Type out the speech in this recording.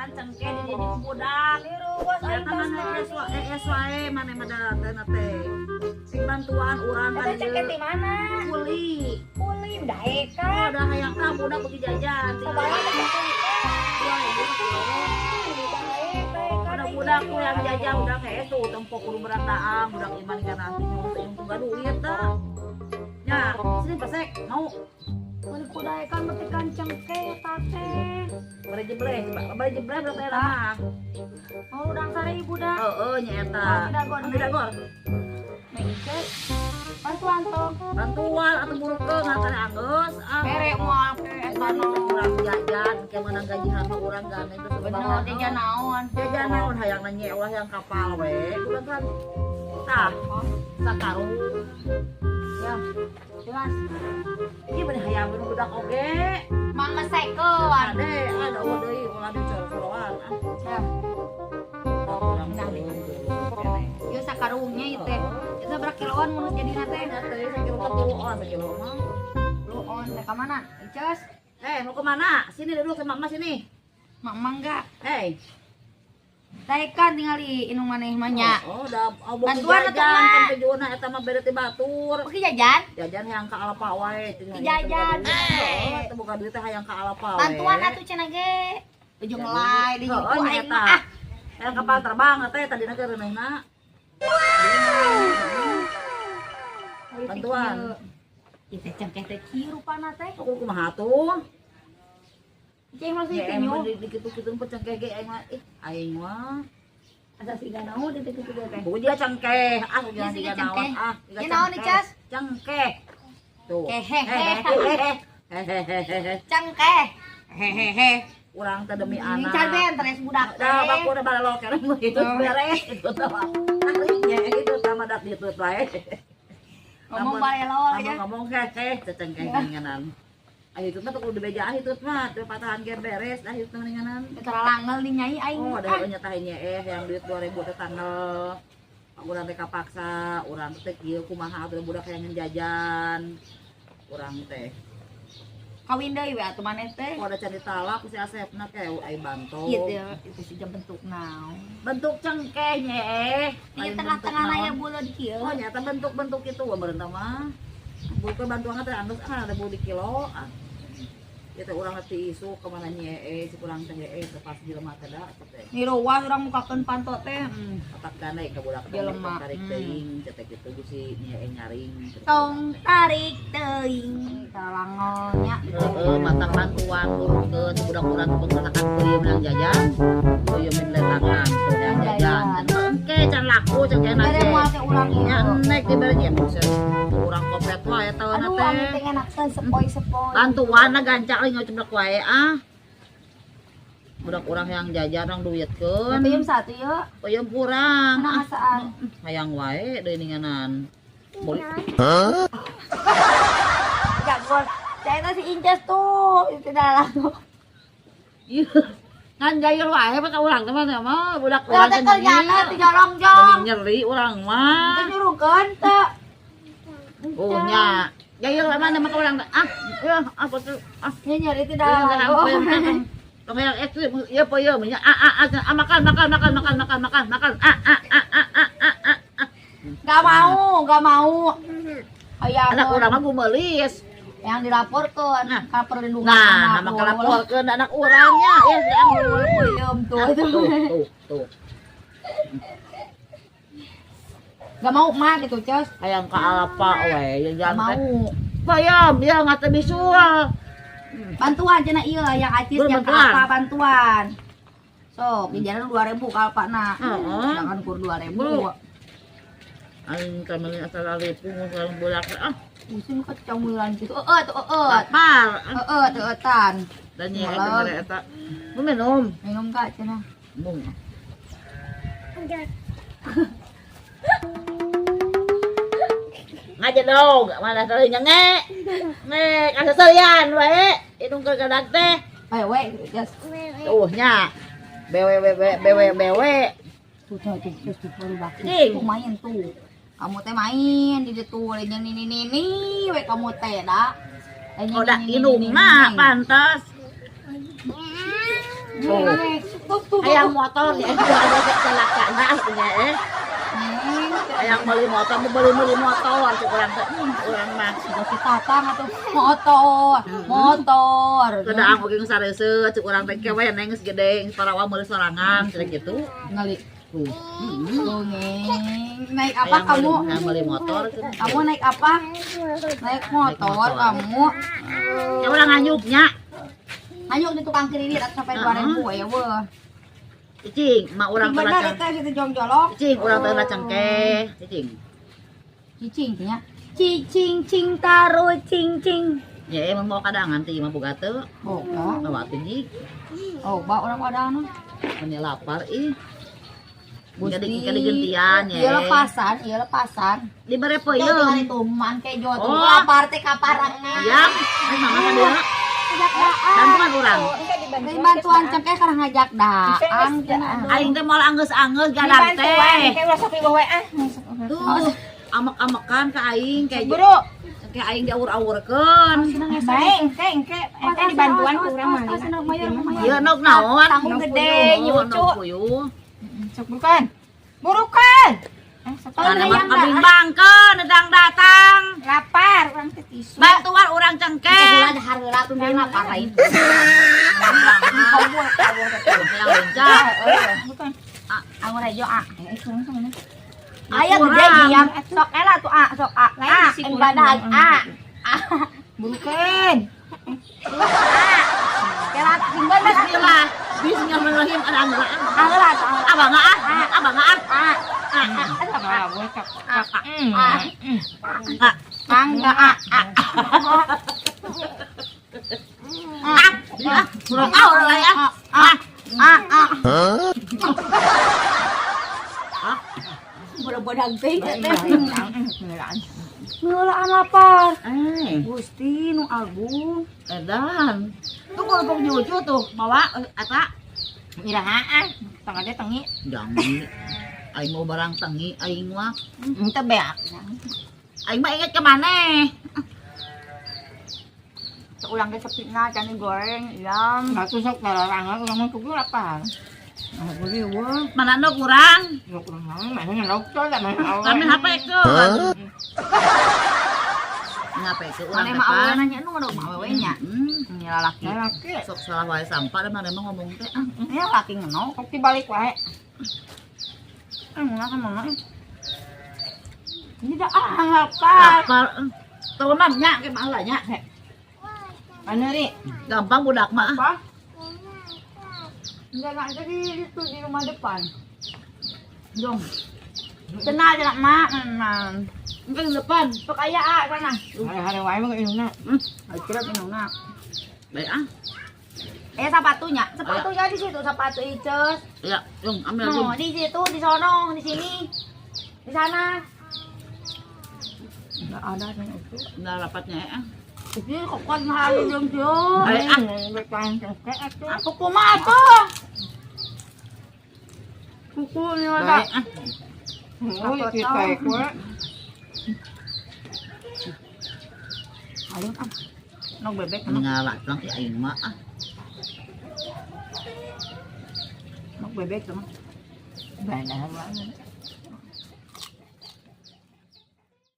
Letekan cengkeh di dieu budak. Niruwas aing Eta tas mana mah. Es wae maneh mah da teh. Sing bantuan urang Eta cengkeh ti mana? Kuli. Kuli daekan. Udah hayang ka budak beuki jajan. Sabaraha teh kuli teh? Ada budak ku yang jajan udah kayak itu tempok kudu berandaang budak iman kan nanti nyuruh boga duit dah. Ya, sini pesek mau. Mun kudaekan metikan cengkeh teh. Bari jebleh, bari jebleh berapa ya mah? Mau udang 1000 dah. Heeh, nya eta. Tidak Tidak. Bantuan tuh. Bantuan atau burukeun ngatare anggeus. Bere moal ke eta no. Urang jajan, ke menang gajihan mah urang gane teh. Bener jajan naon? Jajan naon hayang nanya ulah yang kapal we. Urang kan tah sakarung. Ya. Jelas. Ieu bener hayang bener budak oge. Mang mesekeun. Ade, ada eueuh deui ulah dicor-coroan. Ya. Nah, Ieu sakarungnya ieu teh. Eta berapa kiloan mun jadina teh? Teh sakilo mah 3 ons sakilo mah. Lu on teh ka mana? Icas. Eh, mau kemana? Sini duduk sama Mama sini. Mak emang enggak. Hei. Daekan tingali inung maneh mah nya. Oh, udah Bantuan atuh, jajan Mak. Kan tujuanna eta mah beda ti batur. Oke jajan. Jajan hayang ka Alfa wae. Jajan. Heeh, teu boga duit teh hayang ka Alfa wae. Bantuan atuh cenah ge. Ujung ngelai di Heeh, ku nya aing eta. mah ah. Hayang kapal terbang teh tadina ge reuneuhna. Bantuan. Ieu teh cengkeh teh kieu rupana teh. Aku kumaha tuh? Ceng masih Ya teh emang di kitu-kitu cengkeh ge aing mah. Ih, aing mah. Asa siga naon di kitu teh. Buku dia cengkeh. Ah, Dia jangan siga siga naon. cengkeh. Ah, siga Ieu naon nih, Cas? Cengkeh. Tuh. Kehehehe. Hehehehe. Cengkeh. Hehehe. Urang teh demi Ini anak. can beres budak teh. Dah baku udah balelo kereng itu beres itu tah. Tariknya itu sama dak ditut wae. Ngomong balelo aja. Ngomong heheh cecengkeh ninganan. Ah itu mah kudu dibejaan itu mah teu patahan ge beres dah itu ninganan. Tara langel di nyai aing. Oh, ada nyata nya yang duit 2000 teh tanggal. Urang teh kapaksa, urang teh kieu kumaha atuh budak hayang jajan. Urang teh. Kawin deui we atuh maneh teh. Oh, ada can ditalak ku si Asepna ke ai banto. Ieu teh itu sih bentuk naon. Bentuk cengkeh nya Ieu tengah-tengah aya buleud kieu. Oh, nyata bentuk-bentuk itu pemerintah mah. Bukan bantuan teh anggeus ah ada beli kilo ah. Ya teh urang teh isu kemana nya si kurang teh pas jelema teh da teh. Niruwas urang mukakeun panto teh. Otak gandai ka budak teh Jelema. Tarik teuing cetek kitu si nya nyaring. Tong tarik teuing talangonya. Heeh, matang bantuan turunkeun budak urang penggunakan peuyeum yang jajan. Peuyeum letakan tuh yang jajan. Engke can laku cengkeh Bere na moal teh urang Nya ieu. nek dibere nya buset. Urang kopet wae tauna Aduh, ami teh. teh enakeun sepoi-sepoi. Bantuan na gancak li ngoceblek wae ah. Budak urang yang jajan urang duitkeun. Peuyeum satu yeuh. Peuyeum kurang. Mana Ah, asaan? hayang wae deui ninganan. Boleh. Jago. Saya si Inces tuh, itu dalam. Ieu. Ngan jayul wae pa ka urang teh mah mah budak Urang urang teh keur nyana ti jorong-jong. Mending nyeri urang mah. Teu nyuruhkeun teu. Oh nya. Jayul wae mana mah ka urang teh. Ah, ya apa tuh? Ah, Nya nyeri ti dalam. dalam. Yang ekstrim, ya apa ya, ah ah ah, ah makan makan makan makan makan makan makan, ah ah ah ah ah ah ah. Gak mau, gak mau. Ayah, Anak urang mah gumelis. yang dilaporkan Nah. ke perlindungan Nah, anak. maka laporkeun anak urangnya ya, Peuyeum tuh. tuh tuh tuh. Gak mau mah gitu, Cos. Hayang ka alapa we, ya Gak jangan teh. mau. Payam, ya nggak teh visual. Bantuan cenah ieu yang acis Belum yang ke bantuan. apa bantuan. Sok, jajanan 2000 ka alpana. Heeh. Jangan kur 2000. Belum. Aing kamari asal lipung urang bulak ah. Musim kecamulan gitu. Heeh, tuh heeh. Lapar. Heeh, tuh etan. Dan ya eta Malam. mere eta. Mau minum. Minum kak cenah. Mung. Ngajedog, mana tadi nge. Nge, kaseseuyan we. Indung ke gadag teh. Ayo we, jas. Tuh nya. BW BW BW BW. Tuh tuh tuh tuh tuh baru baki. Cing. Tuh main tuh. Kamu teh main di ditu lain yang nini nini we kamu teh dah. Lain yang Oh, dah nini, indung nini, mah nini. pantas. Tuh. Tuh tuh. Hayang motor ya, ada celakana nya eh. Hayang meuli motor, meuli motor cek urang teh. Urang mah Si Tatang atuh motor, motor. Kedaang oge geus sareuseuh cek urang teh kewe neng geus gede, geus parawa meuli sorangan cenah kitu. Ngali. Tuh. Tuh, Neng. Naik apa kamu? Hayang meuli motor. Kamu naik apa? Naik motor kamu. Ya urang nganyuknya. Hanyuk di tukang kredit atau sampai 2000 ya weh. Cicing, mak urang teh Bener lacang. eta situ jongjolok. Cicing, urang teh lacang cengkeh, cicing. Cicing nya. Cicing cing taro cing cing. Ya emang mau kadangan teh mah boga teu. Boga. Bawa teh jig. Oh, ba urang wadah. Mun lapar ih. Gusti. Jadi gentian ya. Iya lepasan, iya lepasan. Dibere Tuh peuyeum. tinggal itu man kejo tuh. Oh. Lapar teh kaparangna. Ya, mama ka dieu. Bantuan urang. Beri bantuan cengkeh karena ngajak daang cenah. Aing teh moal anggeus-anggeus gadang teh. Kayak ulah sok bawa ah. Tuh, amek-amekan ka aing kayak Buru. Kayak aing diawur-awurkeun. Baik, engke engke engke dibantuan ku urang mah. Ieu nok naon? Tanggung gede, nyucu. Nok puyuh. Sok burukan. Burukan. Eh, sok Mana mah kabimbangkeun datang-datang. Lapar urang teh tisu. Bantuan urang cengkeh. Heula dahar heula tuh lapar lain. Yang lincah. Bukan. Anggur hejo ah. Eh, kurang sama mana? Aya gede diam. Sok ela tuh ah, sok ah. Lain Ah, bisi kurang. ibadah ah. Burukan. Kela sing bener. Bismillah. Bismillahirrahmanirrahim. Ada anggur ah. Ah heula tuh. Abang ah, abang ah. Ah, Ah, boleh kak. ah, Ah. ah. Mangga ah ah. Ah, ah, kurang ah orang lain ah. Ah ah ah. Bodoh-bodoh teh teh. Ngeulaan lapar. Eh, Gusti nu agung. edan. Tuh kerupuk nyucu tuh, mawa eta. Iraha ah, tengah teh tengi. Jangan. Aing mau barang tengi aing mah. Ente beak. Aing mah inget ke mana? Ulang ke sepina cani goreng, iam. Batu sok larangan urang mah kudu lapar. Mana no kurang? Sok urang mah mana ngelok tol da mana. Kami HP ke. Ngape ke urang Mana mah awewe nanya nu mana mah awewe nya. Ini lalaki. Lalaki. Sok salah wae sampah da mana mah ngomong teh. Ah, Ini lalaki ngeno. Sok dibalik wae. Ah, makan mama. Ini dah ah lapar. Lapar. Tau mah nya ke mah lah nya. Anu ri? Gampang budak mah. Apa? Enggak enggak di itu di rumah depan. Dong. Cenah cenah mak. Engke di depan. Sok aya ah sana. Hari-hari wae mah indungna. Ayo kira indungna. Baik ah. Eh sepatunya, sepatunya di situ sepatu Ices. Ya, yung ambil No, di situ, di sono, di sini. Di sana. Enggak ada yang itu. Enggak rapatnya ya. Ini kok kan hari belum dia. Ayo ah. Kuku mah tuh. Kuku ini ada. Baik ah. Oh, kita kue. Alun ah. Nok bebek Ini ngalah lang aing mah ah. Nok bebek tuh. Banyak banget.